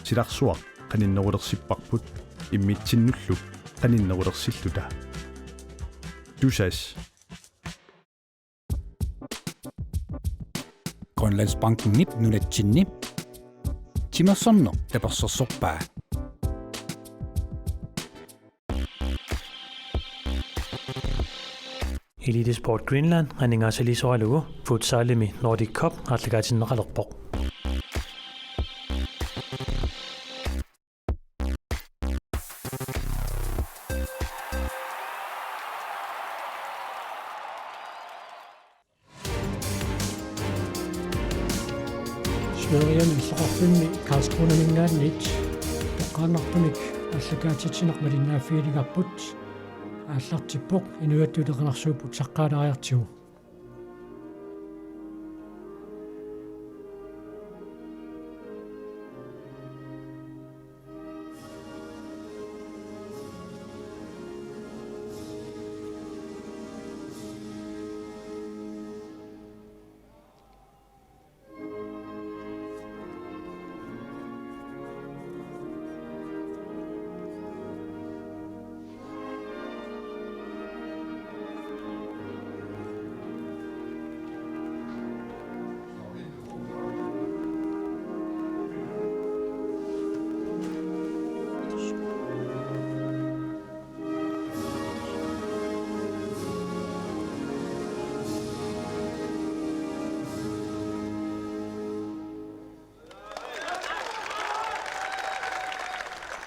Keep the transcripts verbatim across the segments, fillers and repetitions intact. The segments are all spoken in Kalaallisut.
silarsuaq qaninnerulersipparput immitsinnullu qaninnerulersilluta. Tusass. Grønlandsbankenip nunatsinni timersorneq tapersersorpaa. Elite Sport Greenland aningaasaliisoralugu futsalimi Nordic Cup aallakaatinneqalerpoq. Sveriges illoqarfimmi Karlskrona-minngaanniit toqqaannartumik aallakaatitsineq malinnaaffiginiarparput. Aallartippoq inuiattut iliornersuupput saqqaalaariartigu.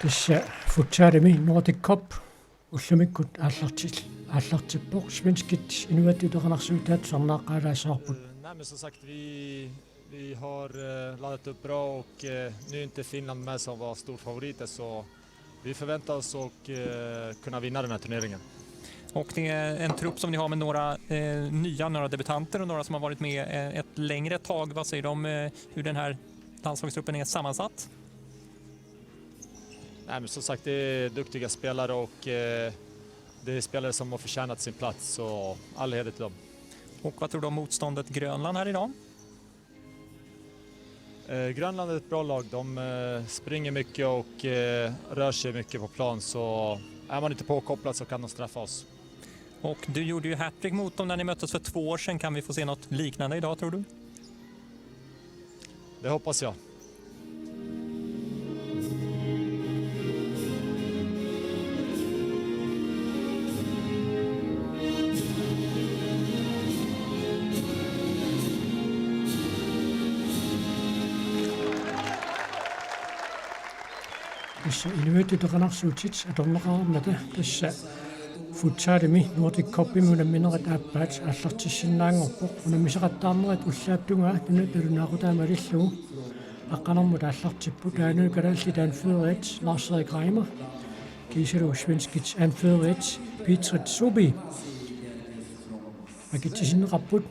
Tassa futsalimi Nordic Cup ullumikkut aallarti-, aallartippoq, svenskit inuiattut iliornersuutaat tusarnaaqqaalaassavarput. Nej, men som sagt, vi, vi har eh, laddat upp bra och eh, nu är inte Finland med som var storfavoriter, så vi förväntar oss att eh, kunna vinna den här turneringen. Och det är en trupp som ni har med några eh, nya, några debutanter och några som har varit med eh, ett längre tag. Vad säger du om eh, hur den här landslagstruppen är sammansatt? Nej, men som sagt, det är duktiga spelare och eh, det är spelare som har förtjänat sin plats, så all heder till dem. Och vad tror du om motståndet Grönland här idag? Eh, Grönland är ett bra lag. De eh, springer mycket och eh, rör sig mycket på plan, så är man inte påkopplad så kan de straffa oss. Och du gjorde ju hattrick mot dem när ni möttes för två år sedan. Kan vi få se något liknande idag, tror du? Det hoppas jag. Tassa inuiattut iliornersuutit atorneqarmata tassa futsalimi Nordic Cupimi unamminerit aappaat aallartissinnaanngorpoq. Unammisaqattaarnerit ullaap tungaa nunat nalunaaqutaa malillugu aqqaneq-marluk aallartipput, taanna kalaallit anførerit Lars-Erik Reimer kiisalu svenskit anførerit Petrit Subi akitsisinneqarput.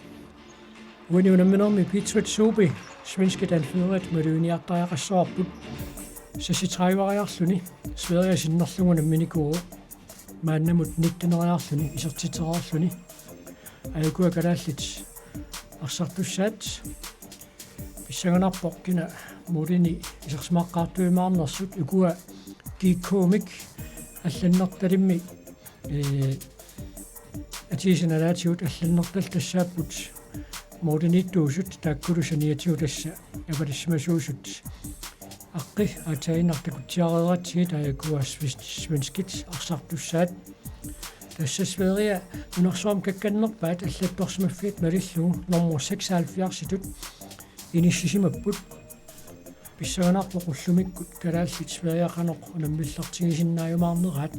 Uani unamminermi Petrit Subi svenskit anførerit maluginiartariaqassavarput. Seksogtrediveriarluni Sverige sinnerlugu unamminikuuvoq. Maannamut nitteneriarluni isertitsereerluni. Ajukua kalaallit arsartussaat. Pissanganarpoq kina målini isersimaqqaartuimaarnersut, ukua G K-mik allannertalimmi eh, atiisinalaatigut allannertallu tassaapput måliniittuusut, taakkulu saniatigut tassa avalassimasuusut. Aqqi aatsaannguaq takutsiareeratsigit, ajukua svis-, svenskit arsartussaat. Tassa Sverige nunarsuarmi kakkannerpaat allattorsimaffiata malillugu nummer seksoghalvfjerdsitut inissisimapput. Pissanganarpoq ullumikkut kalaallit Sverige qanoq unammillertigisinnaajumaarneraat.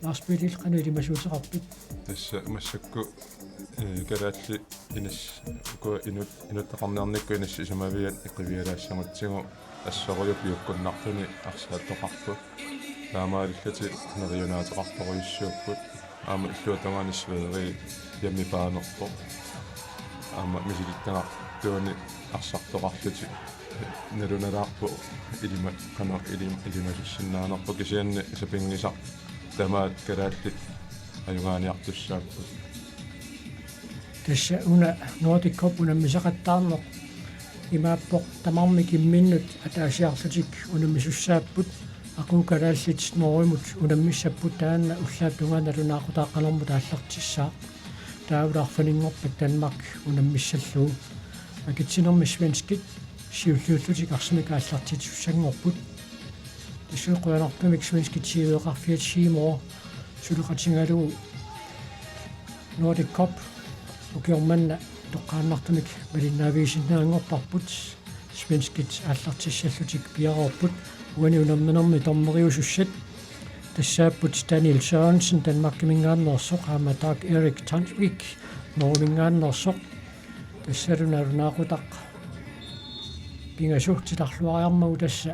Lars Peter, qanoq ilimasuuteqarpit? Tassa massakkut eh, kalaallit inis-, ukua inut-, inuttaqarniarnikkut inissisimaviat qivialaassagutsigu assorujuk piukkunnarluni arsaattoqarpoq. Taamaalillutik neriunaateqartorujussuupput. Aamma illuatungaani Sverige hjemmebane-rpoq. Aamma misilittagartuunik arsartoqarlutik nalunalaarpoq ilima-, qanoq ilim-, ilimasussinnaanerpoq, kisianni sapinngisaq tamaat kalaallit ajugaaniartussaapput. Tassa una Nordic Cup unammisaqattaarneq Imaappoq tamarmik imminnut ataasiarlutik unammisussaapput, aqagu kalaallit Norgemut unammissapput, taanna ullaap tungaanut nalunaaqutaaqqanermut aallartissaaq. Taavalu arfininngorpat Danmark unammissallugu. Akitsinermi svenskit siulliullutik arsamik aallartitsisussanngorput. Tassa qujanartumik svenskit siueqarfiat Seymour suleqatigalugu Nordic Cup ukioq manna toqqaannartumik malinnaavigisinnaanngorparput. Svenskit aallartissallutik piareerput. Uani unamminermi dommeriusussat tassaapput Daniel Sørensen Danmarkiminngaanneersoq aamma Dag Erik Tandvik Norgeminngaanneersoq. Tassalu nalunaaqutaq pingasut titarluariarmagu tassa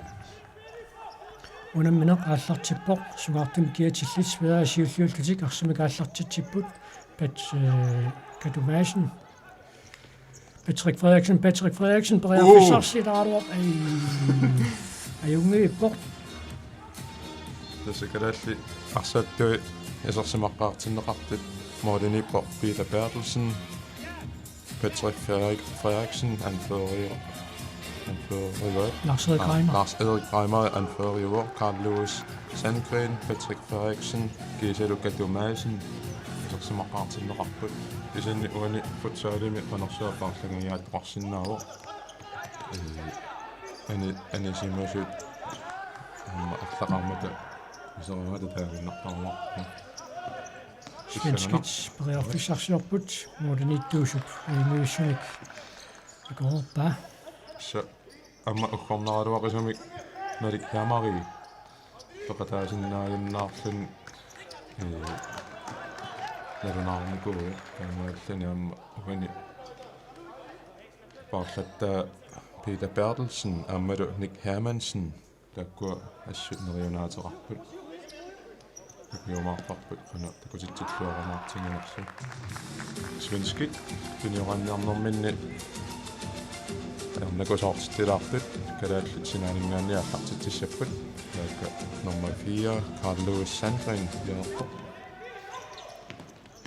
unammineq aallartippoq, sungaartumik kiatillit Sverige siulliullutik arsamik aallartitsipput. Pat-, øh, Katu Madsen. Patrick Frederiksen, Patrick Frederiksen, periarfissarsi taaruap. Ai. Ajunngivippoq. Tassa kalaallit arsaattui isersimaqqaartinneqartut målimiippoq Peter Berthelsen, Patrick Frederik-, Frederiksen, anfører-, anfører-, Lars Erik Reimer. Lars Erik Reimer, anfører-, Carl Lewis Sandgren, Patrick Frederiksen, kiisalu Katu Madsen, isersimaqqaartinneqarput. Kisianni uani futsalimi qanorsuaq paarlagiaattoqarsinnaavoq. Ee, ani-, anisimasut aamma arlaqarmata isermata taaginnartarluarput. Svenskit periarfissarsiorput, målimiittuusup ajunngivissumik akoorpaa. Sa aamma uggornaraluaqisumik Malik Hamari peqataasinnaajunnaarluni, ee, nalunaarnikuuvoq, taamaalluni aamma uani paarlattaa Peter Berthelsen aammalu Nick Hermansen. Taakkua assut neriunaateqarput. Takujumaarparput qanoq takutitsilluarumaartinngilarsi. Svenskit tunioraanniarnerminni ajornakusoortitsilaartut kalaallit sinaaninngaanniit aallartitsissapput. Taakku nummer fire, Carl Lewis Sandgren, piareerpoq.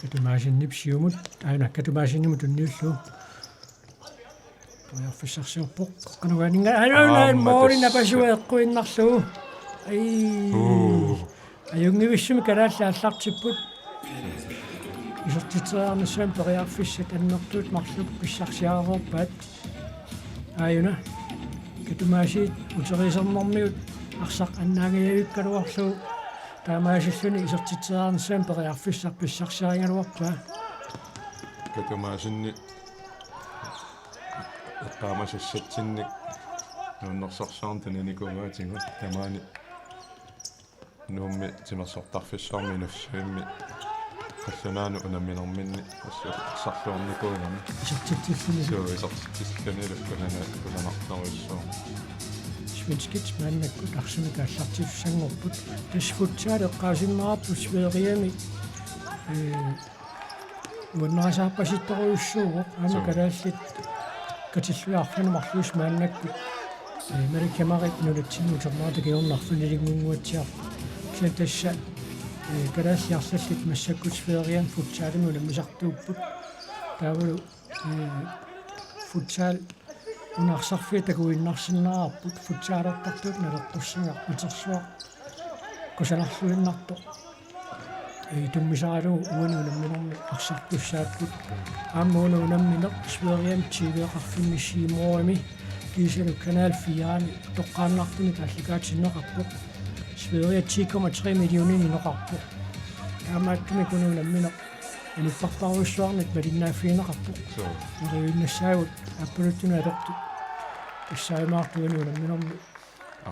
Katu Madsenip siumut, aana Katu Madsenimut tunniullugu. Periarfissarsiorpoq. Qanoq aninga-, aana, aana, aamma måli tassa napasua eqquinnarlugu. Ai. Uu. Ajunngivissumik kalaallit aallartipput. Isertitseriarnissamut periarfissat annertuut marluk pissarsiareerpaat. Aajuna. Katu Madsenip uteriisernermigut arsaq annaangajavikkaluarlugu. Taamaasilluni isertitseriarnissamut periarfissaq pissarsiarigaluarpaa. Katu Madsenip eqqaamasassatsinnik nuannersorsuarnik tuninikunngaatsigu tamaani Nuummi Timersortarfissuarmi Inussivimmi qallunaanut unamminerminni assut arsarluarnikuugami. Isertitsilluni. Suu, isertitsillunilu kusanaq-, kusanartorujussuaq. Svenskit maannakkut arsamik aallartitsisussanngorput. Tassa futsal eqqaasinnaarput Sveriami. Ee, nuannarisaarpasittorujussuuvoq, aamma suu, kalaallit katillugu arfineq-marluusut maannakkut, ee, Malik Hamarip nunatsinni uternaata kingorna arfinilinngunnguatsiarpoq. Kisianni tassa, ee, kalaallit arlallit massakkut Sveriami futsalimi unammisartuupput. Taavalu, ee, futsal una arsarfiit takuinnarsinnaavarput, futsalertartut naleqqussagaq, utersuaq kusanarluinnartoq. Ee, tummisaralugu uani unamminermi arsartussaapput. Aamma una unammineq Sveriami T V-qarfimmi Seymourimi kiisalu Kanal fire-mi toqqaannartumik aallakaatinneqarpoq. Sverige ti komma tre millioninik inoqarpoq. Taamaattumik una unammineq inuppassuarujussuarnik malinnaaffigineqarpoq. Suu. Neriuinnassaagut aappaluttunik atortut. Tassaajumaartoq una unamminermi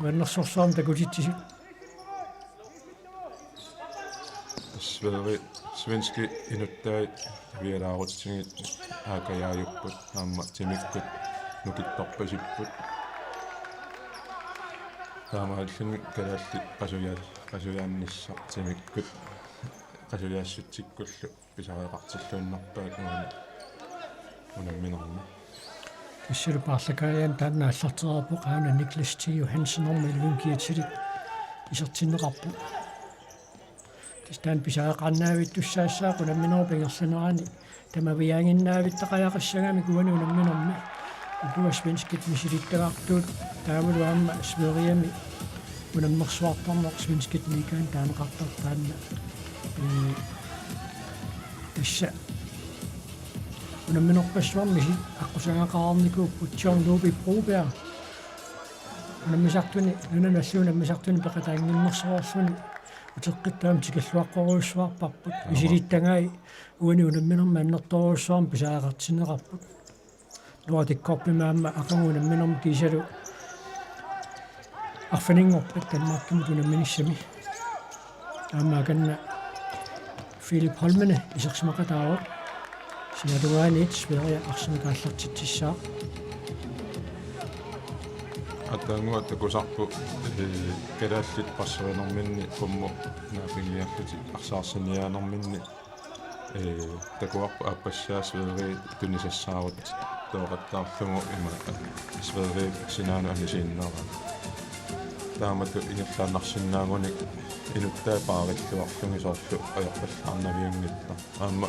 nuannersorsuarmik takutitsisut. Sveri-, svenskit inuttai vialaarutsigit aakajaajupput aamma timikkut nukittorpasipput. Taamaalluni kalaallit qasuja-, qasujaannissaq timikkut qasujaassutsikkut pisariaqartilluinnarpaat uani unamminermi. Tassalu paarlakaajaanut taanna aallartereerpoq, aana Niklas T. Johansen nummer elleve kiatilik isertinneqarpoq. Tassa taanna pisariaqarnaavittussaassaaq unamminerup ingerlanerani tamaviaaginnaavittaqajaqqissagamik uani unamminermi. Ukua svenskit misilittagartuut taavalu aamma Sveriami unammersuartarneq svenskit liigaanut taaneqartartoq taanna. Ee, tassa unamminerpassuarnik aqqusaagaqarnikuupput John Ludvig Broberg. Unammisartuni, nunanut allanut unammisartuni peqataannginnersoorluni uteqqittaam tikilluaqqorujussuarparput. Aamma. Misilittagai uani unamminermi annertoorujussuarmik pisariaqartinneqarput. Nordic Cupimi aamma aqagu unamminermi kiisalu arfininngorpat Danmarkimut unamminissami. Aamma akanna Philip Holmene isersimaqataavoq. Sinatungaaniit Sverige arsamik aallartitsissaaq. Ataannguaq takusarput, ee, kalaallit parserinerminni qummut naapigiallutik arsaarsiniaanerminni, ee, takuarput aappassaa Sverige tunisassaarutitooqattaarlugu ima Sverige sinaanut anisiinnarami. Taamatut ingerlaannarsinnaagunik inuttai paarilluarlugit soorlu ajorpallaarnavianngillat. Aamma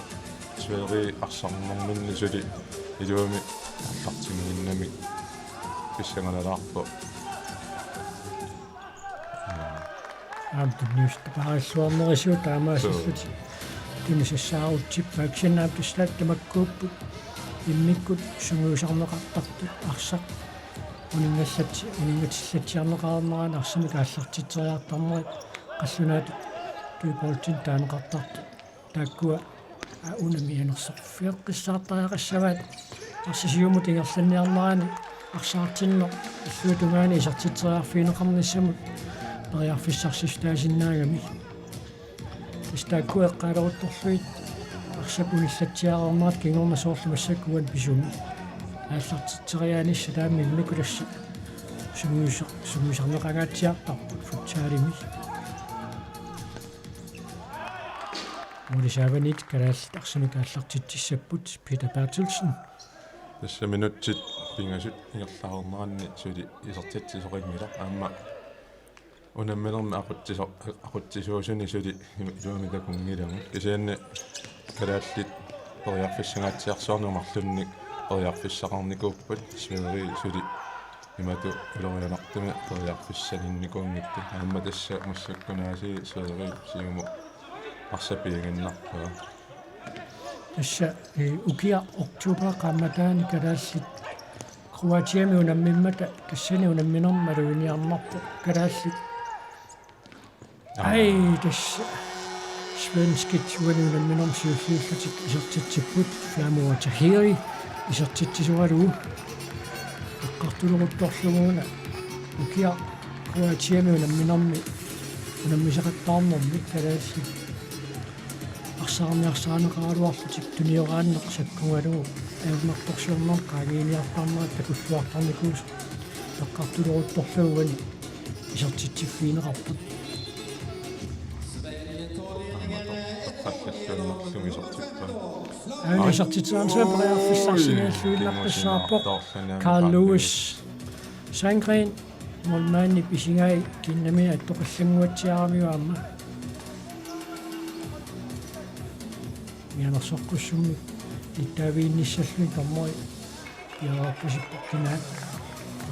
Sverige arsarnerminni suli iluamik aallartinnginnamik pissangalalaarpoq. Aamma tunniussat paarilluarnerisigut taamaasillutik. Suu. Tunisassaarutsippaat kisianni aamma tassa tamakkuupput immikkut sungiusarneqartartut arsaq uninngallat-, uninngatsillatsiarneqarnerani arsamik aallartitseriartarnerit qallunaatut Dyboltinnut taaneqartartut. Taakkua, aa, una mianersoqarfigeqqissaartariaqassavaat arsaq siumut ingerlanniarnerani arsaartinneq illuatungaani isertitseriarfigineqarnissamut periarfissarsissutaasinnaagami. Tassa taakkua eqqaaleruttorlugit arsap unillatsiareernerata kingorna soorlu massakkut uani pisumi aallartitseriaanissaq taama immikkut tassa sungiusa-, sungiusarneqangaatsiartarput futsalimi. Mulisaavaniit kalaallit arsamik aallartitsissapput Peter Berthelsen. Tassa minutsit pingasut ingerlareerneranni suli isertitsisoqanngilaq aamma unamminermi aqutsiso-, aqutsisuusuni suli im-, iluamik takunngilagut. Kisianni kalaallit periarfissangaatsiarsuarnik marlunnik periarfissaqarnikuupput Sverige suli imatut ulorianartumik periarfissaninnikuunngitsut. Aamma tassa massakkunaasiit Sverige siumut arsaq piiginnarpaa. Tassa, ee, ukiaq oktober qaammataani kalaallit Kroatiami unammimmata tassani unamminermi maluginiarnarpoq kalaallit. Ai, tassa svenskit uani unamminermi siulliullutik isertitsipput, Flamur Tahiri isertitsisoralugu. Eqqartuleruttorlugu una ukiaq Kroatiami unamminermi unammisaqattaarnermi kalaallit arsaarniarsarineqaraluarlutik tunioraanneq sakkugalugu ajornartorsiornermut qaangiiniartarnerat takulluartarnikuusoq eqqartuleruttorlugu uani isertitsiffigineqarput. Aana isertitseriarnissaa periarfissarsiorluinnartussaavoq Carl Lewis Sandgren, målmandip isigai kiinnami attoqallannguatsiaramiuk aamma. Mianersoqqussummik nittaaviginnissalluni dommeri piareerpasippoq kinaat.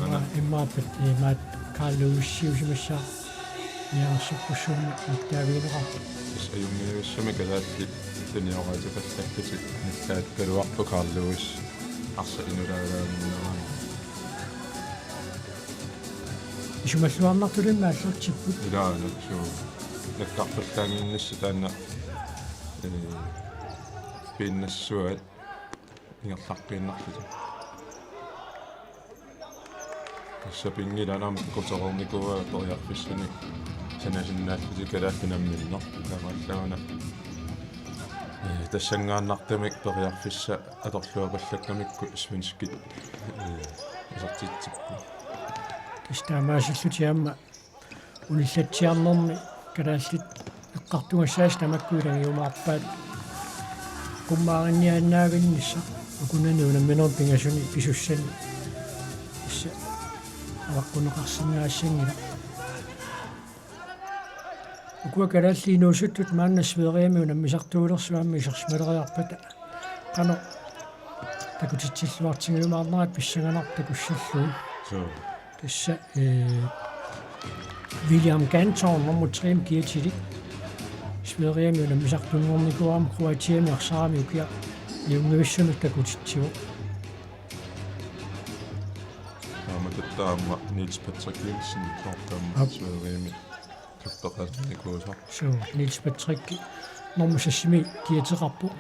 Aana. Immaqa, immaqa pat-, imaat Carl Lewisiusimassaaq mianersoqqussummik nittaavigineqarpoq. Tassa ajunngilluinnarmik kalaallit tunioraatipallallutik nittaakkaluarpoq Carl Lewis arsaq inulaalaaminnerani. Isumalluarnartulimmi aallartipput. Ilaana, suu. Nakkarpallaannginnissaq taanna, ee, piinnassuat ingerlaqqiinnarlutik. Tassa pinngilaq aamma kutereernikuuaa periarfissanik sanasinnaallutik kalaallit unamminneq. Taamaallaat una, ee, tassanngaannartumik periarfissat atorluapallakkamikku svenskit, ee, isertitsipput. Tassa taamaasillutik aamma unillatsiarnermi kalaallit eqqartugassaasut tamakku ilagiumaarpaat qummaarinniaannaavinnissaq ukunani unamminermi pingasuni pisussani. Tassa avaqqunneqarsinnaassanngilaq. Ukua kalaallit inuusuttut maanna Sveriami unammisartuulersut aamma isersimaleriarpata qanoq takutitsilluartigiumaarnerat pissanganarpoq takussallugu. Suu. Tassa, eh, William Ganton nummer tre-mi kiatilik. Sverigemi unammisartunngornikuugami Kroatiami arsarami ukiaq ajunngivissumik takutitsivoq. Aamma taava aamma Niels Patrick Jensen, soorlu aamma Aap. Sverigemi klubbeqarnikuusaq. Suu, Niels Patrick nummer seks-imi kiateqarpoq.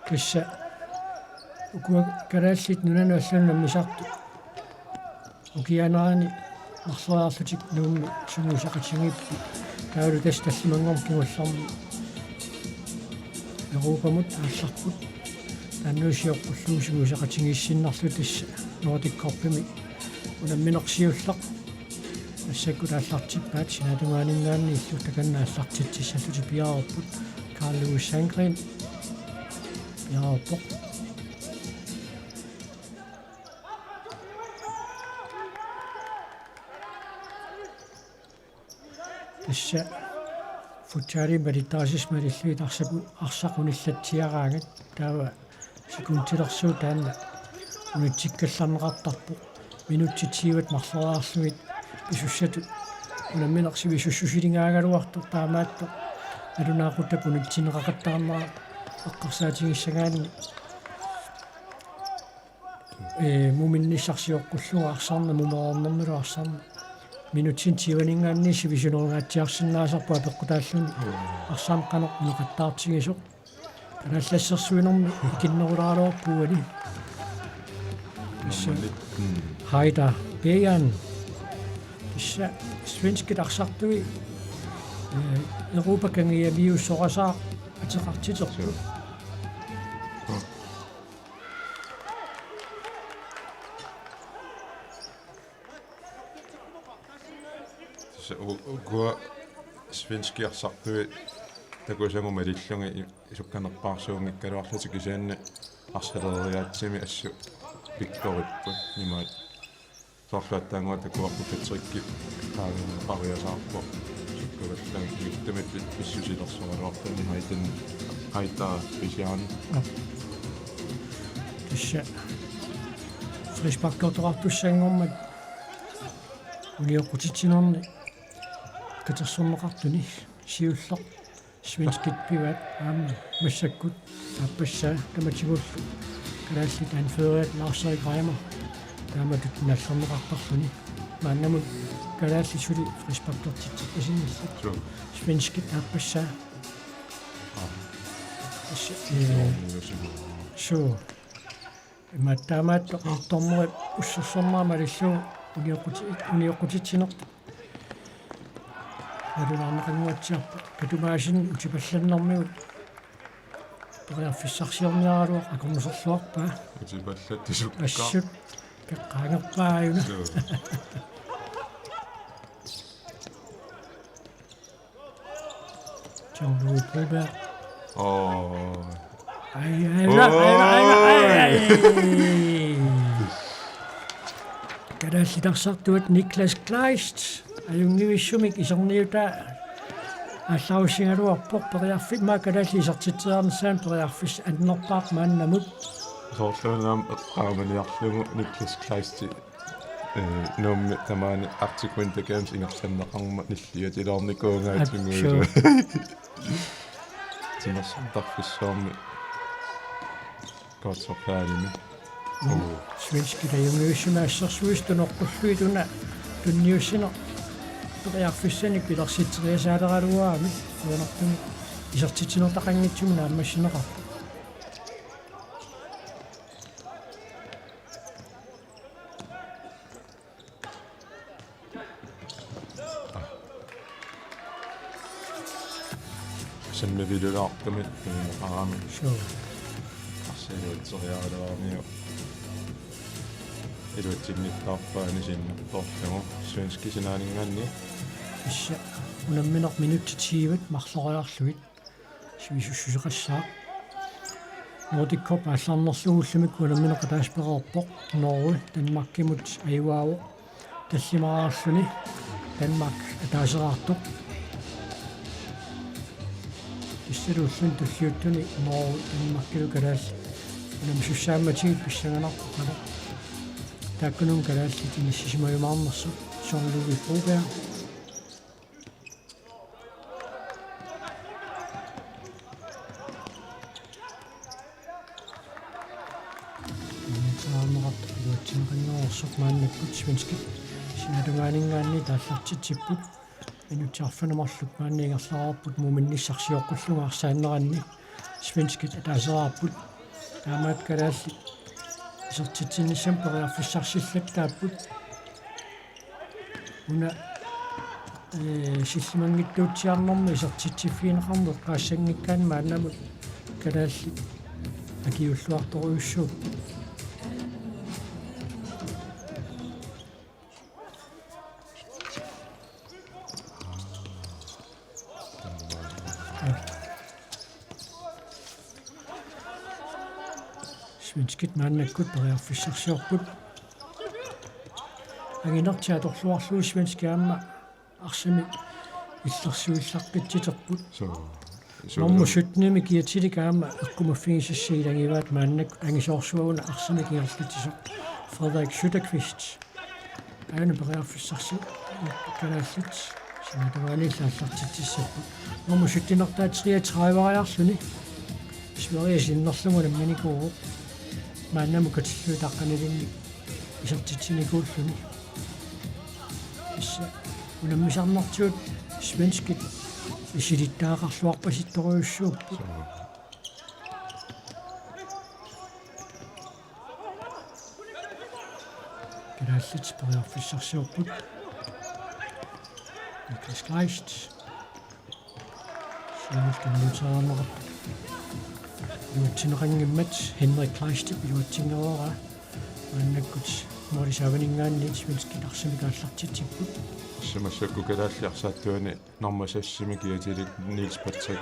Tassa ukua kalaallit nunanut allanut unammisartut ukianerani marloriarlutik Nuummi sungiusaqatigiipput. Taavalu tassa tallimanngornermi kingullermi Europamut aallarput. Taanna sioqqullugu sungiusaqatigiissinnarlugu tassa Nordic Cupimi unammineq siulleq. Massakkut aallartippaat sinaatungaaninngaanniillu takanna aallartitsissallutik piareerput. Carl Louis Sandgreen piareerpoq. Tassa futsalimi malittarisassat malillugit arsaq, arsaq unillatsiaraangat taava sekundilersuut taanna unitsikkallarneqartarpoq. Minutsit tyvet marloriarlugit pisussatut unammineq sivisussusiligaagaluartoq taamaattoq nalunaaquttap unitsinneqaqattaarnera eqqarsaatigissagaanni. Ee, muminnissaq sioqqullugu arsarneq, mumereernermilu arsarneq. Minutsini tyveninngaanniit sivisunerungaatsiarsinnaasarpoq apeqqutaalluni. Arsarneq qanoq uneqattaartigisoq. Kalaallit assersuinermi ikinnerulaaraluarpoq uani. Tassa. Mm. Heidar Bejan. Tassa svenskit arsartui, ee, Europa kangiamiussorasaaq ateqartiterput. Suu. Tassa u-, ukua svenskit arsartui takusagut malillugit i-, isukkanerpaarsuunngikkaluarlutik kisianni arsaleriaatsimi assut pikkoripput imaat. Soorlu aatsaannguaq takuarput Patrick Hagen pariasaarpoq. Sukkuvallaanngitsumik pissusilersoraluartuni Heidar, Heidar Bejan. Tassa frisparkertoqartussanngormat unioqqutitsinerni katersorneqartuni siulleq svenskit pivaat aamma massakkut aappassaa tamatigullu kalaallit anførerit Lars-Erik Reimer taamatut nallerneqartarluni. Maannamut kalaallit suli frisparkertitseqqissinnillu. Suu. Svenskit aappassaa. Aa. Tassa, ee, suu. Suu. Imaattoq taamaattoq dommeri ussersornera malillugu unioqquti-, unioqqutitsinertut nalunaarneqannguatsiarpoq. Katumaasini utipallannermigut periarfissarsiorniaraluaq akornuserluarpaa. Utipallat tusukka. Assut peqqaangerpaa ajuna. Suu. John Louis Broberg. Åh. Ai, ai, ai, ai, ai, ai, ai. Kalaallit arsartuat Niklas Kleist. Ajunngivissumik iserniutaa aallarussigaluarpoq periarfi-, immaqa kalaallit isertitseriarnissaanut periarfissaq annerpaaq maannamut. Soorluuna aamma eqqaamaniarlugu Niklas Kleist. Ee, Nuummi tamaani Arctic Winter Games ingerlanneqarmat nilliatilaarnikuugaatigut. Atsuu. Timersortarfissuarmi kvartfinalimi. Mm. Svenskit ajunngivissumik assersuisut tunoqqullugit una tunniussineq periarfissanik pilersitseriasaaleraluarami, qujanartumik isertitsinertaqanngitsumik naammassineqarpoq. Sammivilulaartumik inuuneqarami. Suu. Arsaluutseriaraluarmiu. Iluatsinngitsoorpaani sinnertorlugu svenskit sinaaninngaanniit. Tassa unammineq minutsit tyvet marloriarlugit. Sivisussuseqassaaq. Nordic Cup aallarnerlugu ullumikkut unammineq ataaseq pereerpoq. Norge Danmarkimut ajugaavoq. Tallimaraarluni Danmark ataaseraartoq. Silullun tulliuttuni Norge Danmarkilu kalaallit unammisussaammatigit pissanganarpoq qanoq taakkununnga kalaallit inissisimajumaarnersoq. Jean-Louis Broberg. Saarneqartoq iluatsinneqanngitsoq maannakkut svenskit sinaatungaaninngaanniit aallartitsipput. Minutsit arfineq-marluk maanna ingerlareerput muminnissaq sioqqullunga arsaanneranni svenskit ataaseraarput. Taamaat kalaallit isertitsinissamut periarfissarsillattaapput. Una, ee, sillimanngitsuutsiarnermi isertitsiffigineqarneq eqqaassanngikkaanni maannamut kalaallit akiuulluartorujussuupput. Svenskit maannakkut periarfissarsiorput. Anginertik atorluarlugu svenskit aamma arsamik illersuillaqqitsiterput. Suu. Suu. Nummer syttenimi kiatilik aamma eqqumaffigisassat ilagivaat maannakkut angisoorsuaq una arsamik ingerlatsisoq Frederik Søderqvist. Aana periarfissarsiorput kalaallit sinaatungaaniillu aallartitsissapput. Nummer syttenertaa treogtrediveriarluni Sverige sinnerlugu unamminikuuvoq. Maannamut katillugit aqqanilinnik isertitsinikuulluni. Tassa unammisarnertigut svenskit isilittagaqarluarpasittorujussuupput. Kalaallit periarfissarsiorput. Niklas Kleist. Siumut tunniutereerneqarpoq. Iluatsinneqanngimmat Henrik Kleistip iluatsinngereeraa. Maannakkut måli saavaninngaanniit svenskit arsamik aallartitsipput. Tassa massakkut kalaallit arsaattuani nummer seksimi kiatilik Niels Patrick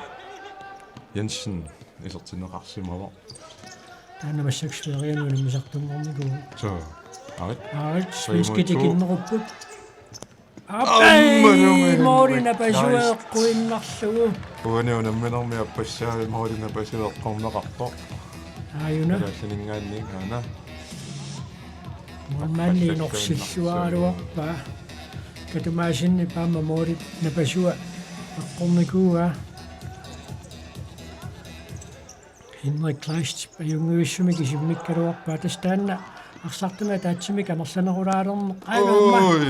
Jensen isertinneqarsimavoq. Taanna massakkut Sverigenut unammisartunngornikuuvoq. Suu. Arit. Arit, svenskit ikinnerupput. Aamma apai, nummer måli Henrik napasua Kleist eqquinnarlugu. Uani unamminermi aappassaa måli napasua eqqorneqarpoq. Aajuna. Kalaalliningaanniit aana. Målmandi inorsilluaraluarpaa. Katumaasinni aamma måli napasua eqqornikuuaa. Henrik Kleist ajunngivissumik isimmikkaluarpaa. Tassa taanna arsartumik ataatsimik amerlanerulaalerneq. Aajuna. Oi.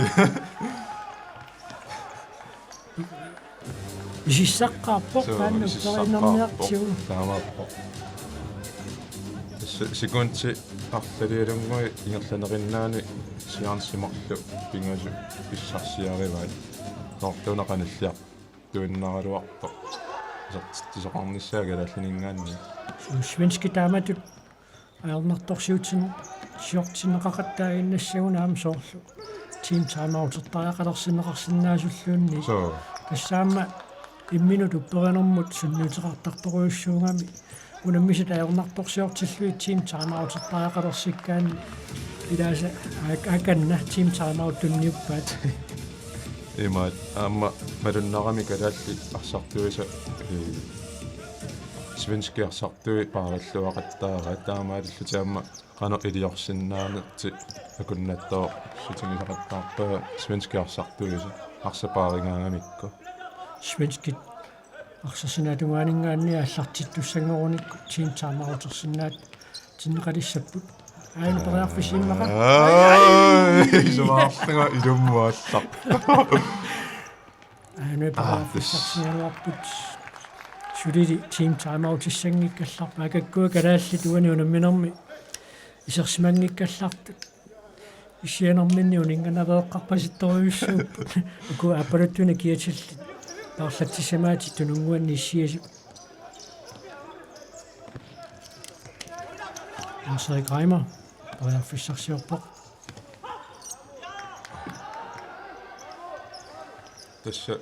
Isissaqqaarpoq. Suu, taanna isissaqqaarpoq. Upperiinnarniartigu. Taamaappoq. Tassa sekundi arlalialunnguit ingerlanerinnaani chance marluk pingasut pissarsiarivaat. Soorlu una qanilliartuinnaraluarpoq. Isertitsisoqarnissaa kalaalliningaanniit. Suu, svenskit taamatut ajornartorsiutin-, siortinneqaqattaaginnassagunarpoq aamma soorlu. Team timeoutertariaqalersinneqarsinnaasulluni. Suu. Tassa aamma imminut upperinermut sunniuteqartartorujussuugami. Unammisat ajornartorsiortillugit team timeoutertariaqalersikkaanni ilaasa ak-, akanna team timeout tunniuppaat. Imaat aamma malunnarami kalaallit arsartuisa, ee, svenskit arsartui paarilluaqattaaraat taamaalillutik aamma qanoq iliorsinnaanertik akunnattoorsiutigisaqattaarpaa svenskit arsartuisa arsaq paarigaangamikku. Svenskit arsaq sinaatungaaninngaanniit aallartittussanngorunikkut team timeoutersinnaat tinneqalissapput. Aajuna periarfissimmaqa. Ai, sumaarlunga ilummuallaq. Aajuna periarfissarsigaluarput. Sulili team timeoutissanngikkallarput. Aakakkua kalaallit uani unamminermi isersimanngikkallartut. Issianerminni uninnganaveeqqarpasittorujussuupput. Uku aappaluttuinnaq kiatillit. Paarlatsissamaatit tununnguanni issiasut. Lars-Erik Reimer. Periarfissarsiorpoq. Tassa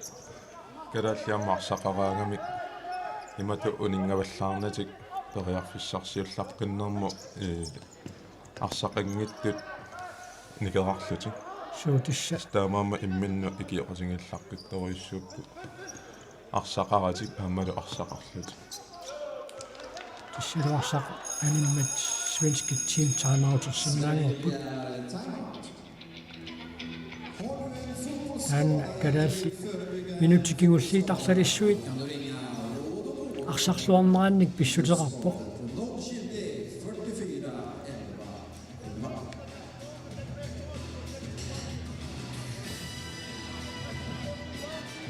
kalaallit aamma arsaqaraangamik imatut uninngavallaarnatik periarfissarsiullaqqinnermut, ee, arsaqanngitsut nikerarlutik. Suu tassa. Taamaammat imminnut ikioqatigiillaqqittorujussuupput. Arsaqaratik aammalu arsaqarlutik. Tassalu arsaq animmat svenskit team timeoutersinnaanngorput. Taanna kalaallit minutsit kingulliit arlalissuit arsarluarnerannik pissuteqarpoq.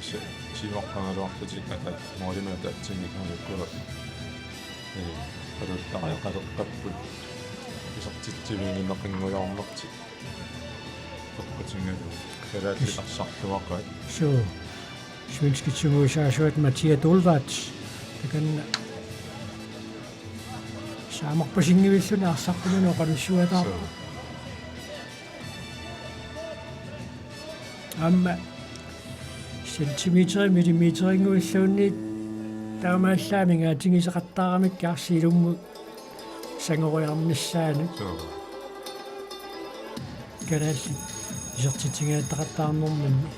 Si-, siuaqqagaluarlutik ata-, målimik ataatsimik alukkua. Ee, qaluttariaqaleqqapput. Isertitsivigineqanngujoornertik. Toqqutigalugu. Kalaallit arsarluaqaat. Suu. Svenskit sungiusaasuat Mathias Dolvart. Takanna. Saamarpasinngivilluni arsartumini oqalussuataarpoq. Suu. Aamma centimeter millimeterinnguilluunniit taamaallaat amigaatigisoqattaaramikkit arsaq ilummut sangoriarnissaanut. Suu. Kalaallit isertitsigattaartarnerminni.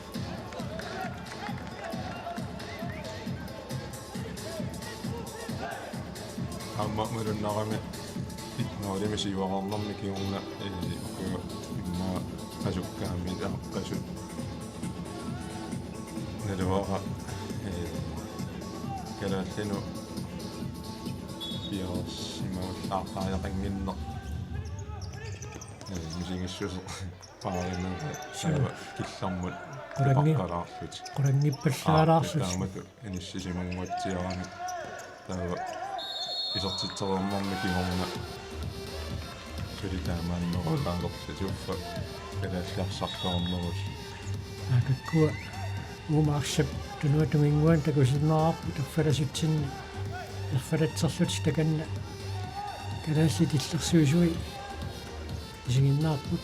Aamma malunnarami itnaarimik siuareernermi kingorna, ee, ukua immaqa asukkaamik aaqqasut. Naluara, ee, kalaallinut piareersimagullaartariaqannginneq. Ee, misigissuseq. Paarinnanga. Suu. Taava killermut. Qulangi-, ipaqqalaarlutik. Qulanngippallaalaarlutik. Aap, taamatut inissisimanguatsiarami. Taava isertitsereernermi kingorna. Suli taamaannerulaalerlutik uffa kalaallit arsarluarnerullu. Aakakkua uuma arsap tunuatunginnguanut takusinnaavarput erfalasutsinni erfalatserlutik takanna kalaallit illersuisui isiginnaarput.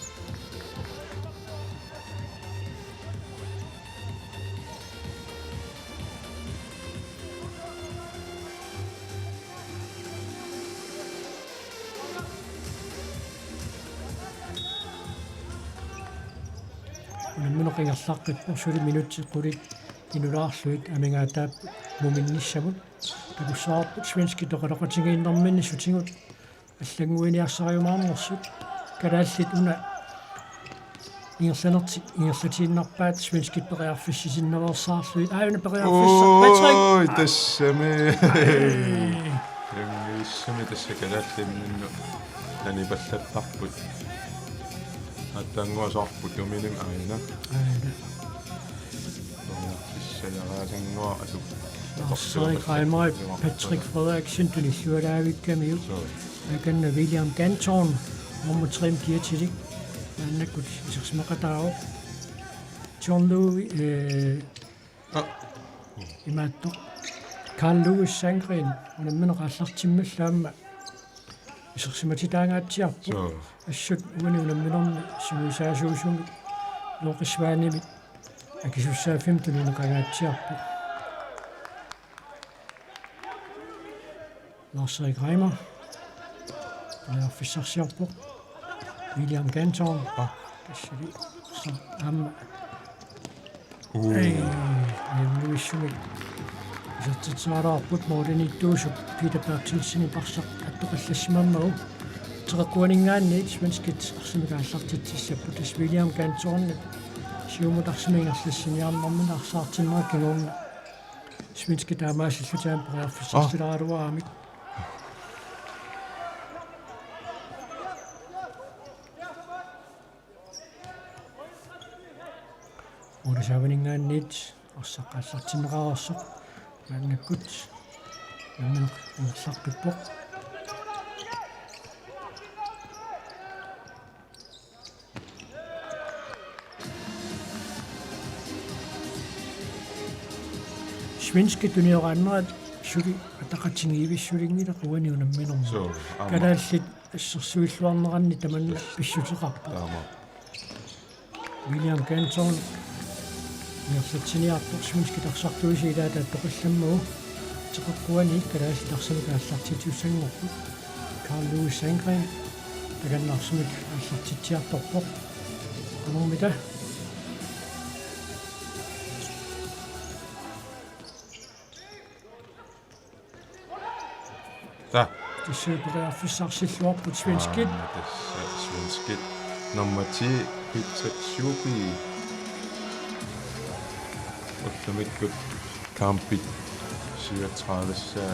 Unammineq ingerlaqqippoq suli minutsit qulit inulaarlugit amigaataapput muminnissamut. Takussavarput svenskit oqaloqatigiinnerminni sutigut allannguiniarsariumaarnersut. Kalaallit una ingerlanertik ingerlatiinnarpaat svenskit periarfissisinnaveersaarlugit. Aajuna periarfissaq. Patrick! Oi, tassami. Ai. Immiussami tassa kalaallinninnut nanipallattarput. Aatsaannguaq soorlu tuminim aajuna. Aajuna. Lars-Erik Reimer, Patrick Frederiksen, tunillualaavikkamiuk. Suu. Takanna William Ganton, nummer tre-mik kiatilik. Maannakkut isersimaqataavoq. John Louis, eh, ah, imaattoq. Carl Louis Sandgreen, unammineq aallartimmallu aamma isersimatitaangaatsiarpoq. Suu. Assut uani unamminermi sungiusaasuusumik Norge Svanemit akisussaaffimmik tunineqangaatsiarpoq. Lars-Erik Reimer. Periarfissarsiorpoq. William Ganton. Ah. Tassali. Sa-, aamma. Uu. Ei, ajunngivissumik. Isertitseriaraarput målimiittuusoq Peter Berthelsenip arsaq attoqallassimammagu. Teqeqquaninngaanniit svenskit arsamik aallartitsissapput. Tassa William Gantonip siumut arsamik ingerlassiniarnermini arsaartinnera kingorna svenskit taamaasillutik periarfissarsilaaraluaramik. Ulisavaninngaanniit arsaq aallartinneqareersoq maannakkut nammineq ingerlaqqippoq. Svenskit tunioraannerat suli ataqatigiivissulinngilaq uani unamminermi. Suu, aamma. Kalaallit assersuilluarneranni tamanna, yes, pissuteqarpoq. Aamma. William Ganton ingerlatsiniarpoq svenskit arsartuisa ilaata attoqallammagu. Teqeqquaniit kalaallit arsamik aallartitsisussanngorput. Carl Louis Sandgreen takanna arsamik aallartitsiartorpoq. Qanormita? Tassa periarfissarsilluarput svenskit. Aamma tassa svenskit. Nummer ti, Peter Schuby. Ullumikkut kampit syvogtredive-ssa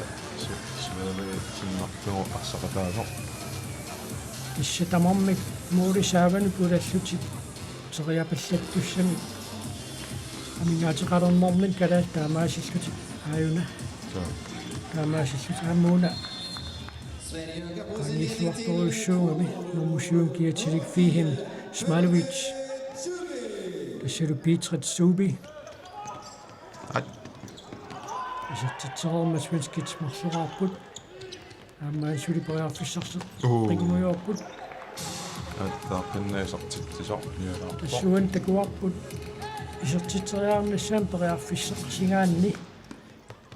Sverige sinnerlugu arsaqataasoq. Tassa tamarmik målip saavanut pulallutik teriapallattussamik amigaateqalernermik kalaallit taamaasillutik aajuna. Suu. Taamaasillutik aamma una. Qaniilluartorujussuugami nummer syv kiatilik Fihim Smailovic. Tassalu Peter Schuby. At. Isertitsereermat svenskit marloraarput. Aamma suli periarfissarsi. Uu. Qingujuarput. Attaaqinna isertitsisoq nialaarpoq. Tassuuna takuarput isertitseriarnissaanut periarfissarsigaanni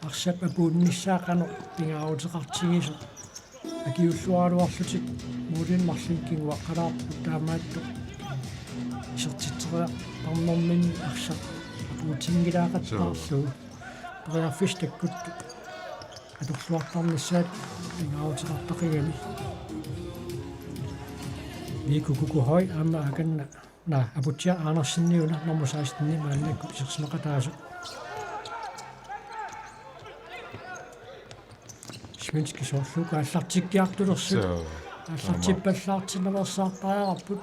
arsap apuunnissaa qanoq pingaaruteqartigisoq. Akiulluaraluarlutik målinik marlunnik kinguaqqalaarput taamaattoq isertitseriartarnerminni arsaq apuutinngilaaqattaarlugu. Suu. Periarfissat takkutut atorluartarnissaat pingaaruteqartaqigami. Niku Kukuhøj aamma akanna, naa, Aputsiaq Andersen una nummer seksten maannakkut isersimaqataasoq. Svenskit soorlu aallartikkiartulersut. Suu. Aallartippallaartinnaveersaartariaqarput.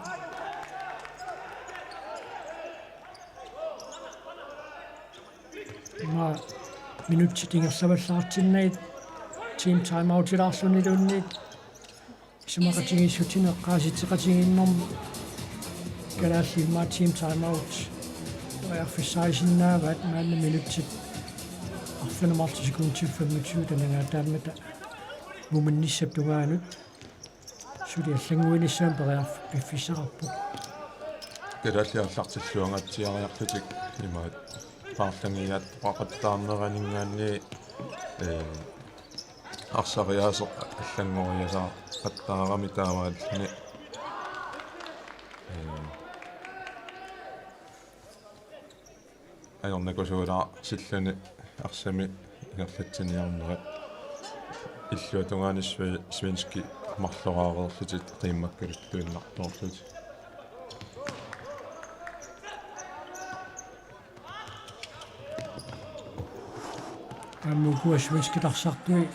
Ima minutsit ingerlavallaartinnagit team timeoutilaarluniluunniit isumaqatigiissutinik eqqaasitseqatigiinnermi kalaallit immaqa team timeout periarfissarisinnaavaat maanna minutsit arfineq-marluk sekundit femogtyve tunngavaammata muminnissap tungaanut. Suli allannguinissaanut periarfissaqarpoq. Kalaallit aallartilluangaatsiariarlutik imaat paarlagiaat oqaqattaarneraninngaanniit, ee, arsariaaseq allanngoriasaaqattaarami taamaalluni. Ee, Ajornakusuulaarsilluni arsami ingerlatsiniarnerat illuatungaani sve-, svenskit marloraareerlutik qiimmakkaluttuinnartoorlutik. Aamma ukua svenskit arsartui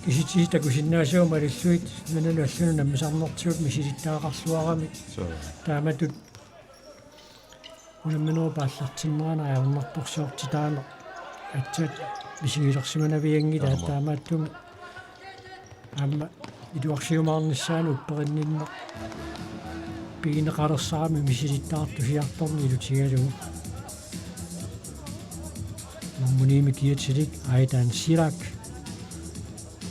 kisitsisit takusinnaasavut malillugit nunanut allanut namminersornertigut misilittagaqarluaramik. Suu. Taamatut unamminerup aallartinnerani ajornartorsiortitaaneq aatsaat misigilersimanavianngilaat. Aamma. Taamaattumik aamma iluarsiumaarnissaanut upperinninneq pigineqalersarami misilittagartusiartorneq ilutigalugu. Nummer ni-mi kiatilik Aidan Sirak.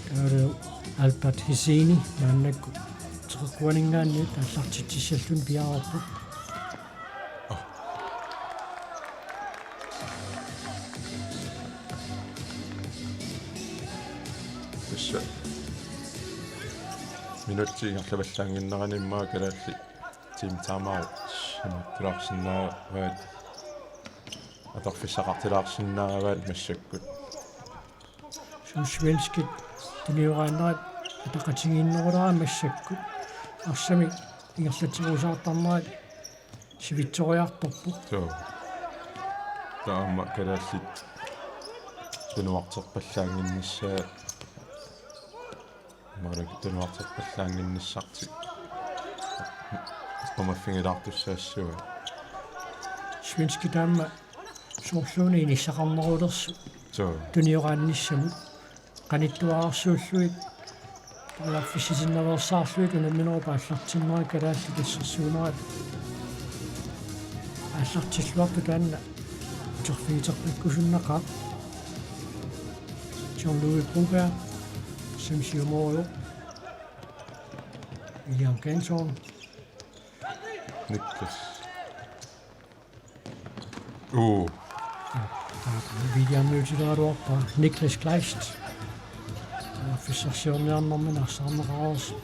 Taavalu Albert Hesini maannakkut teqeqquaninngaanniit aallartitsissalluni piareerpoq. Tassa minutsit ingerlavallaannginneranni immaqa kalaallit team timeout imaattuulaarsinnaavaat, atorfissaqartilaarsinnaavaat massakkut. Suu, svenskit tunioraannerat ataqatigiinnerulaarami massakkut. Arsami ingerlaterusaartarnerat sivitsoriartorpoq. Suu. Taava aamma kalaallit tunuarterpallaannginnissaa. Maannakkut tunuarterpallaannginnissartik. Qumaffigilaartussaassavaat. Svenskit aamma soorluuna inissaqarnerulersut. Suu. Tunioraannissamut. Qanittuararsuullugit periarfissisinnaveersaarlugit unamminerup aallartinnerat kalaallit assersuunerat aallartilluartut taanna uterfigiteqqikkusunnaqaaq. Jean-Louis Broberg, Sam Siumoro, William Ganson. Niklas. Uu. Taava William Møteraluarpa Niklas Kleist. Periarfissarsiorniarnermini arsaarneqareersoq.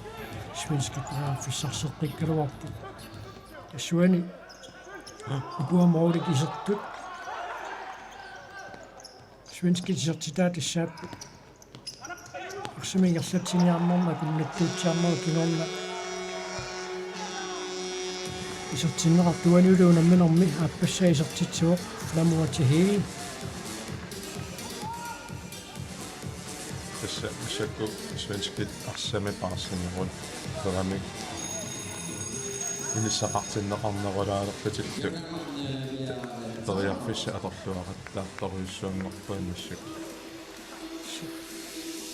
Svenskit periarfissarseqqikkaluarput. Tassuuna ukua målit isertut. Svenskit isertitaat tassaapput. Arsamik ingerlatsiniarnermi akunnattuutsiarnerup kingorna isertinneqartoq uanilu unamminermi aappassaa isertitsivoq Flamur Tahiri. Tassa massakkut svenskit arsamik paarsinerup peramik inissaqartinneqarnerulaalerpatillu periarfissat atorluaqattaartorujussuanngorput massakkut.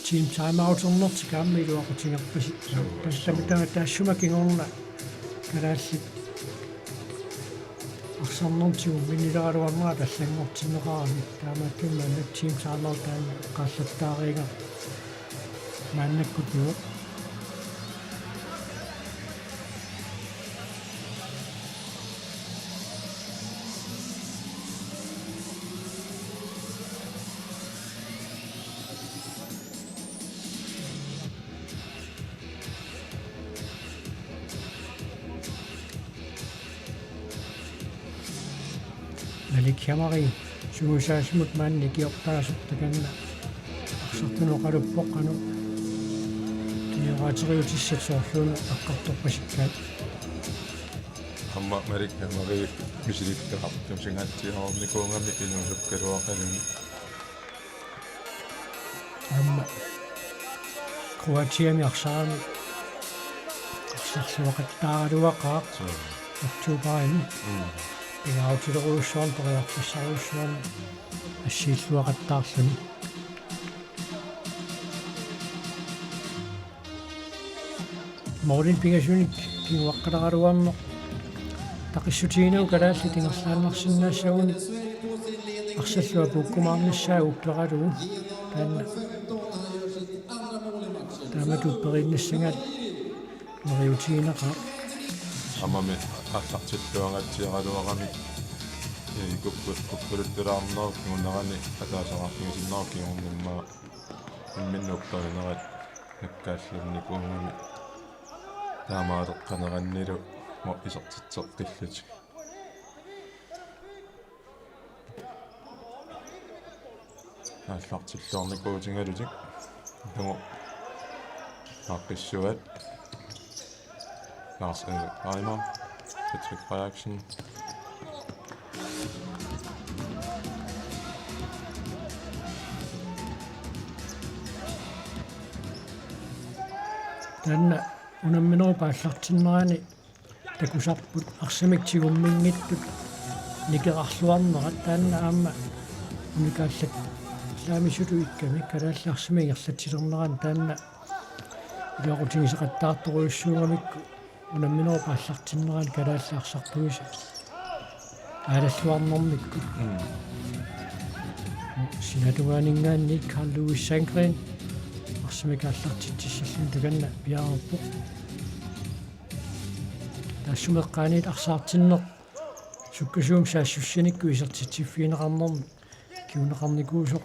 Team timeouternertik aamma iluaqutigerpasi. Suu, tassa suu. Tamatuma taassuma kingorna kalaallit arsarnermut tigumminnileraluarnerat allanngortinneqarami. Taamaattumik maanna team timeout taanna eqqaallattaariga maannakkut. Malik Hamari sungiusaasimut maanna nikiortaasoq takanna arsartunut oqaluppoq qanoq kinguaateriutissat soorluuna eqqartorpasikkaat. Aamma Malik Hamari misilittaartumik singaatsiarnikuugami inuusukkaluaqaluni. Aamma Kroatiami arsarami arsarluaqattaaraluaqaaq. Suu. Oktoberimi. Mm. Pingaarutilerujussuarnik periarfissarujussuarnik assiilluaqattaarluni. Målinik pingasunik kinguaqqaleraluarneq taqissutiginagu kalaallit ingerlaannarsinnaassagunik arsalluaq puukkumaarnissaa uukkeralugu taanna taamatut upperiinnassagaat neriuutigineqaaq. Aammami aallartilluangaatsiaraluarami, ee, kukku-, kukkuluttulaarnerup kingunerani ataaseqarfigisinnerup kingorna imminnut upperinerat nakkaallinnikuugami taamaaleqqanerannilu mo isertitseqqillutik. Aallartilluarnikuutigalutik. Tungo aaqqissuaat. Lars Erik Reimer, Patrick Frederiksen. Taanna unamminerup aallartinnerani takusarput arsamik tigumminngitsut nikerarluarnerat, taanna aamma unikaallallaamisuuvoq ikkami kalaallit arsamik ingerlatsilernerani taanna iluaqutigisaqattaartorujussuugamikku unamminerup aallartinnerani kalaallit arsartuisa aalalluarnermikkut. Mm. Sinaatungaaninngaanniit Carl Louis Sandgreen arsamik aallartitsissalluni takanna piareerpoq. Taassuma eqqaaniit arsaartinneq sukkasuumik saassussinikkut isertitsiffigineqarnermi kinguneqarnikuusoq.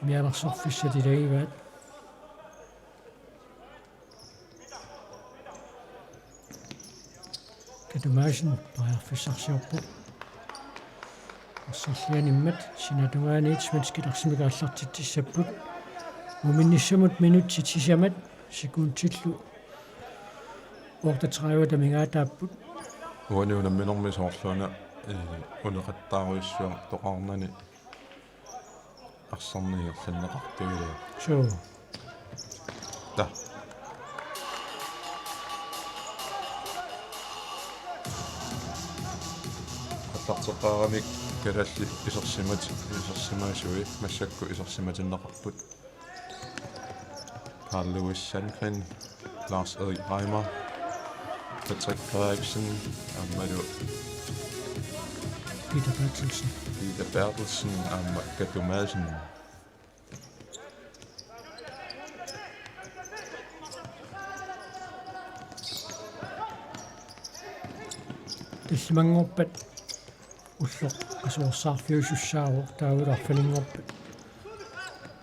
Mianersorfissat ilagivaat. Katu Madsen periarfissarsiorpoq. Arsaarlianimmat sinaatungaaniit svenskit arsamik aallartitsissapput. Muminnissamut minutsit sisamat sekundillu otteogtredive amigaataapput. Uani unamminermi soorluuna, ee, uneqattaarujussuartoqarnani arsarneq ingerlanneqartuilaa. Suu. Ta. Aallarteqqaaramik kalaallit isersimat-, isersimaasui massakkut isersimatinneqarput. Carl Louis Sandgreen, Lars Erik Reimer, Patrick Frederiksen, aammalu Peter Berthelsen. Peter Berthelsen, aamma Katu Madsen. Tallimanngorpat ulloq qasuersaarfiusussaavoq taavalu arfininngorpat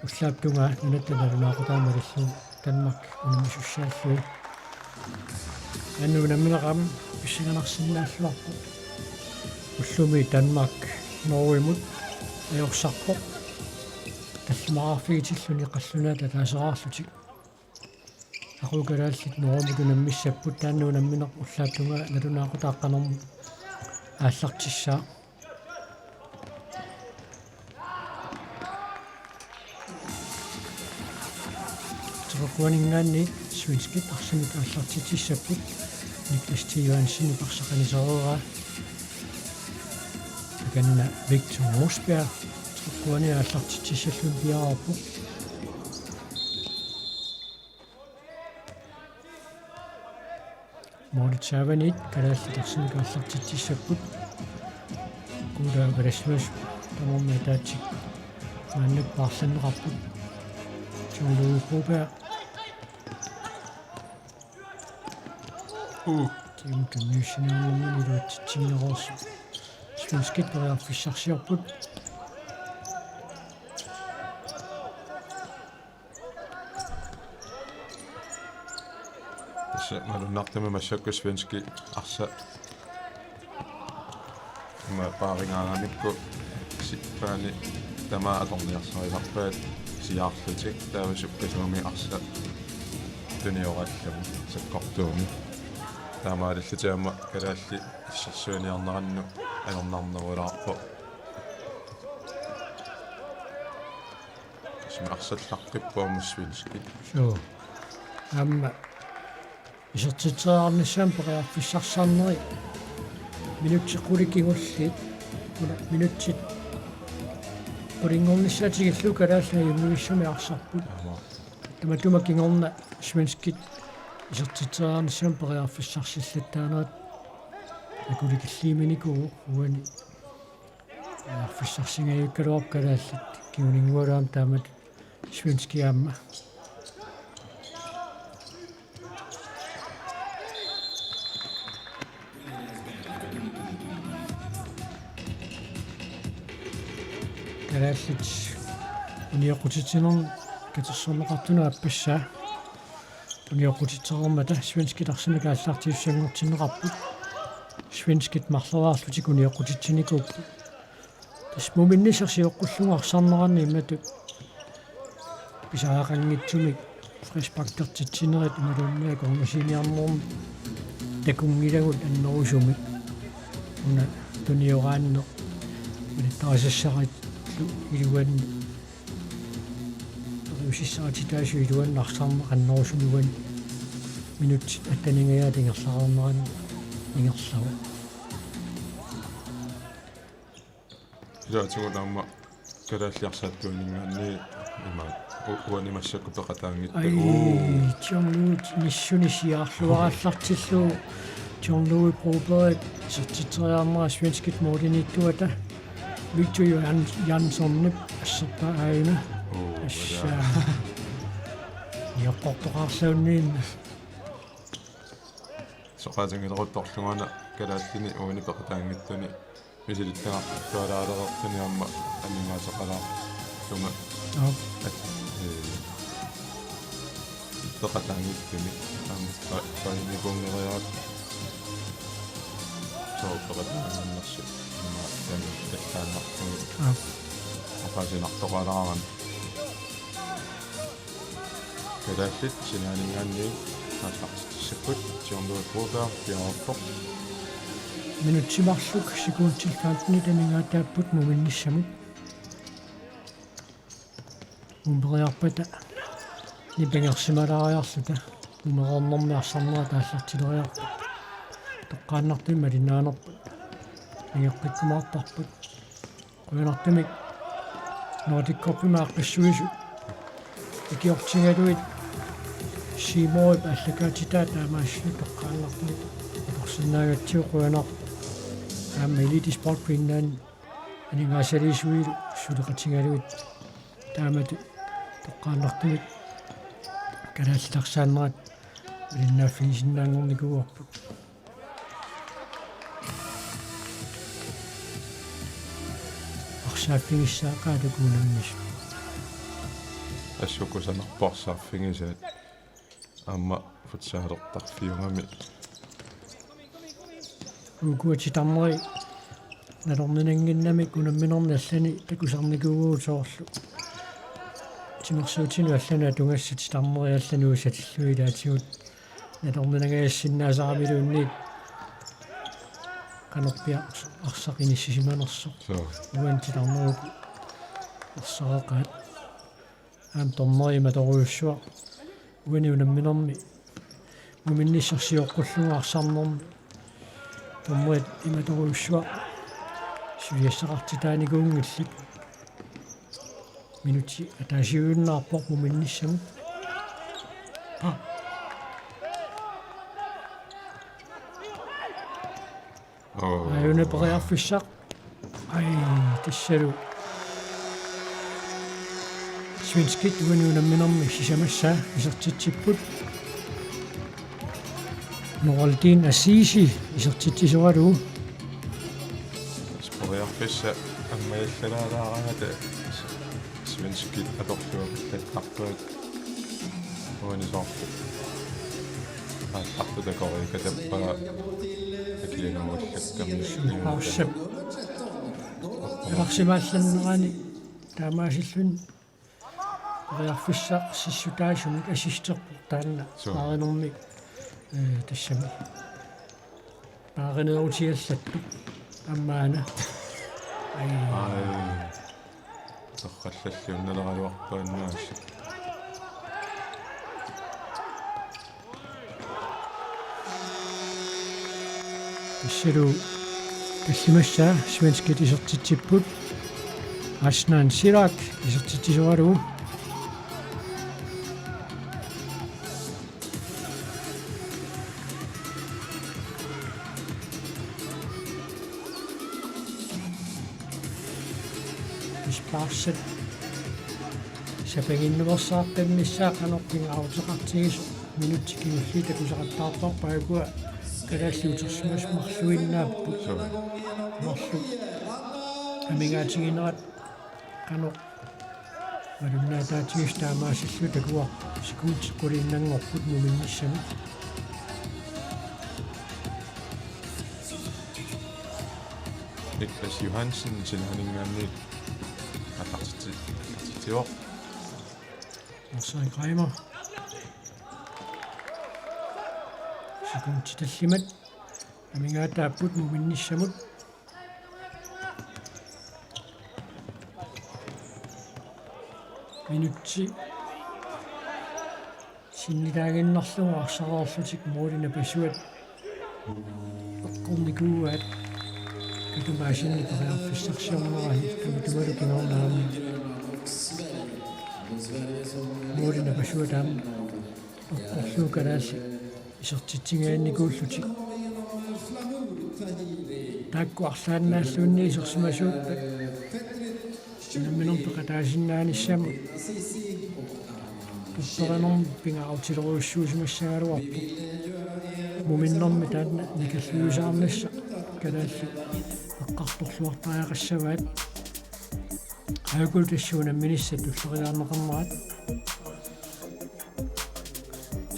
ullaap tungaa nunatta nalunaaqutaamalillugu Danmark unammisussaalluni. Aamma unammineq aamma pissanganarsinnaalluarpoq. Ullumi Danmark Norgemut ajorsarpoq. tallimaarfigitilluni qallunaat ataaseraarlutik. Aqagu kalaallit Norumut unammissapput, taanna unammineq ullaap tungaa nalunaaqutaq qanormi aallartissaaq. Teqeqquaninngaanniit svenskit arsamik aallartitsissapput, Niklas T. Johansenip arsaq anisereeraa. Takanna Victor Mosberg teqeqquani aallartitsissalluni piareerpoq. Målitsaavanit kalaallit arsamik aallartitsissapput. Kuula Velasquez tamarmik ataatsik maannakkut paarlanneqarput. John Louis Broberg. Uu, Kim tunniussiniarnermini iluatsitsinneroorsoq. Svenskit periarfissarsiorput. Tassa malunnartumik massakkut svenskit arsaq ima paaringaaramikku sippaani tamaat atorniarsarisarpaat siaarlutik, taava sukkasuumik arsaq tuniorallarmat sakkortuumik. Taamaalillutik aamma kalaallit assersuiniarnerannut ajornarnerulaarpoq. Tassa arsallaqqippoq aamma svenskit. Suu. Aamma isertitseriarnissamut periarfissarsiorneri minutsit qulit kingulliit, una minutsit qulinngornissaat tikillugu kalaallit ajunngivissumik arsarput. Aamma. Tamatuma kingorna svenskit isertitseriarnissamut periarfissarsillattaanerat akulikilliiminikuuvoq uani. Periarfissarsingajavikkaluarpoq kalaallit kinguninngualu aamma taamatut svenskit aamma. Kalaallit unioqqutitsinermi katersorneqartunut aappassaa. Unioqqutitsereermata svenskit arsamik aallartiisussanngortinneqarput. Svenskit marloriarlutik unioqqutitsinikuupput. Tassa muminnissaq sioqqullugu arsarneranni imatut pisariaqanngitsumik frisparkertitsinerit imaluunniit akornasiiniarnermik takunngilagut annerusumik. Una tunioraanneq malittarisassarilu iluanni periusissarititaasut iluanni arsarneq annerusumik uani minutsit attaningajaat ingerlareernerani ingerlavoq. Ilaatigut aamma kalaallit arsaattuiningaanniit ima u-, uani massakkut peqataanngitsoq. Ai, uu. John Louis nissuni siaarluarallartillugu John Louis Broberg isertitseriarnera svenskit målimiittuata Victor Johan-, Janssenip asserpaa aajuna. Uu, assa. Ila. Nioqqortoqarluunniit. Soqutigileruttorlugu una kalaallini uani peqataanngitsuni misilittagaqartualaalereersuni aamma aningaaseqalaarlunga. Aap. At-, ee, peqataanngitsuni aamma pa-, painikuunngeriaat. Sooq peqataanngitsoq aamma taanna tallaannarlugu. Aap. Oqaasinartoqalaarami. Kalaallit sinaaninngaanniit aallartitsissapput, John Louis Broberg piareerpoq. Minutsit marluk sekundit femtenit amigaataapput muminnissamut. Mumeriarpata nipangersimalaariarluta mumereernermi arsarnerat aallartileriarput. Toqqaannartumik malinnaanerput. Angeqqikkumaarparput. Qujanartumik Nordic Cupimi aaqqissuisu ikiortigalugit Seymourip aallakaatitaa taamaasilluni toqqaannartumik atorsinnaagatsigu qujanaq. Aamma Elite Sport Greenland aningaasaliisuilu suleqatigalugit taamatut toqqaannartumik kalaallit arsaanerat malinnaaffigisinnaanngornikuuarput. Arsaaffigissaaqaat uku unammisut. Assut kusanarpoq arsaaffigisaat. Aamma futsalertarfiugami. Ukua titarneri nalorninannginnamik unamminerni allani takusarnikuuvugut soorlu Timersuutinut allanut atugassat titarnerit allanut uusatillugit ilaatigut natorninangajassinnaasaramiluunniit qanorpiaq arsaq inissisimanersoq. Suu. Uani titarnerup arsaqaat. Aamma dommeri imatorujussuaq. Uani unamminermi muminnissaq sioqqullugu arsarnermi. Dommerit imatorujussuaq. Suliassaqartitaanikuunngillat. Minutsit ataasiuinnarpoq muminnissamut. Pa. Oo. Aajuna periarfissaq. Ai, tassalu. Svenskit uani unamminermi sisamassaa isertitsipput. Noraldin Assisi isertitsisoralugu. Periarfissaq ammajallalaaraangata svenskit atorlugu pillattarpaat. Uani soorlu aallartut takoreerikatappaa akianuallakkami. Aussap. Elarsimaallannerani taamaasilluni periarfissaq sissutaasumik assisterpoq taanna. Suu. Paarinermik, eh, tassami. Paarinerutigallattoq. Aamma aana. Ai. Ai. Torrallalliunnaleraluarpaannaassi. Tassalu tallimassaa svenskit isertitsipput. Asnan Sirak isertitsisoralugu. Ispaarsaat sapanginnuersaartinnissaa qanoq pingaaruteqartigisoq minutsit kingulliit takusaqattaartarput, aajuku kalaallit utersimasut marluinnaapput. Suu. Marluk amigaatiginerat qanoq malunnaataatigisoq taamaasilluni takuarput, sekundit quliinnanngorput muminnissamut. Niklas Johansen, sinaaninngaanniit aallartitsi-, aallartitsivoq. Marcel Reimer. Sekundit tallimat amigaataapput muminnissamut. Minutsit sinnilaaginnarlugu arsareerlutik målit napasuat eqqornikuuaat. Katumaasinni periarfissarsiornerani tamatumalu kingorna aamma målit napasuat aamma eqqorlugu kalaallit isertitsiginnikuullutik. Taakku arlaannaalluunniit isersimasuuppat unamminermi peqataasinnaanissamut tupperinermut pingaarutilerujussuusimassagaluarpoq. Muminnermi taanna nikalluisaarnissaq kalaallit eqqartorluartariaqassavaat. Aajuku tassa unamminissat tulleriiaarneqarnerat.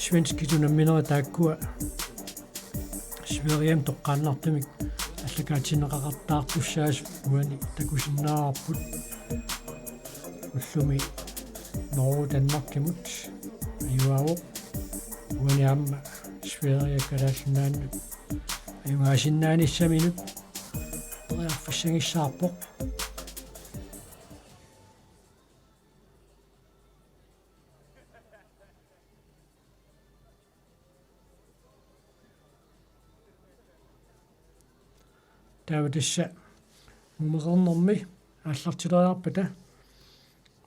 Svenskit unamminerit taakkua Sverigemut toqqaannartumik aallakaatinneqaqattaartussaasut uani takusinnaavarput. Ullumi Norge Danmarkimut ajugaavoq. Uani aamma Sverige Kalaallit Nunaannut ajugaasinnaanissaminut periarfissagissaarpoq. Taava tassa mumereernermi aallartileriarpata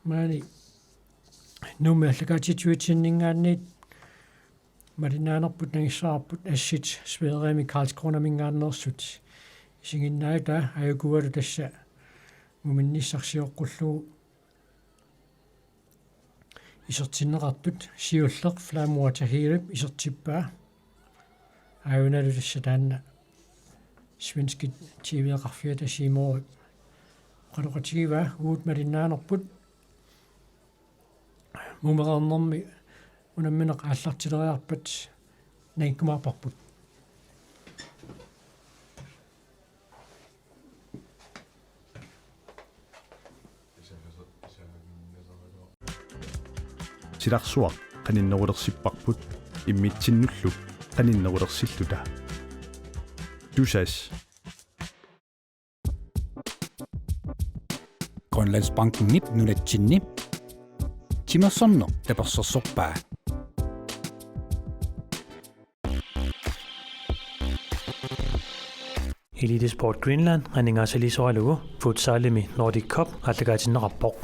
maani Nuummi aallakaatitsivitsinninngaanniit malinnaanerput nangissavarput assit Sverigemi Karlskronaminngaanneersut isiginnaajutaa. Aajukualu tassa muminnissaq sioqqullugu isertinneqartut siulleq Flamur Tahirip isertippaa. Aajunalu tassa taanna svenskit T V-qarfiata C More oqaloqatigivaa. Uagut malinnaanerput mumereernermi unammineq aallartileriarpat nangikkumaarparput. silarsuaq qaninnerulersipparput immitsinnullu qaninnerulersilluta. Tusass. Grønlandsbankenip nunatsinni timersorneq tapersersorpaa. Elite Sport Greenland aningaasaliisoralugu futsalimi Nordic Cup aallakaatinneqarpoq.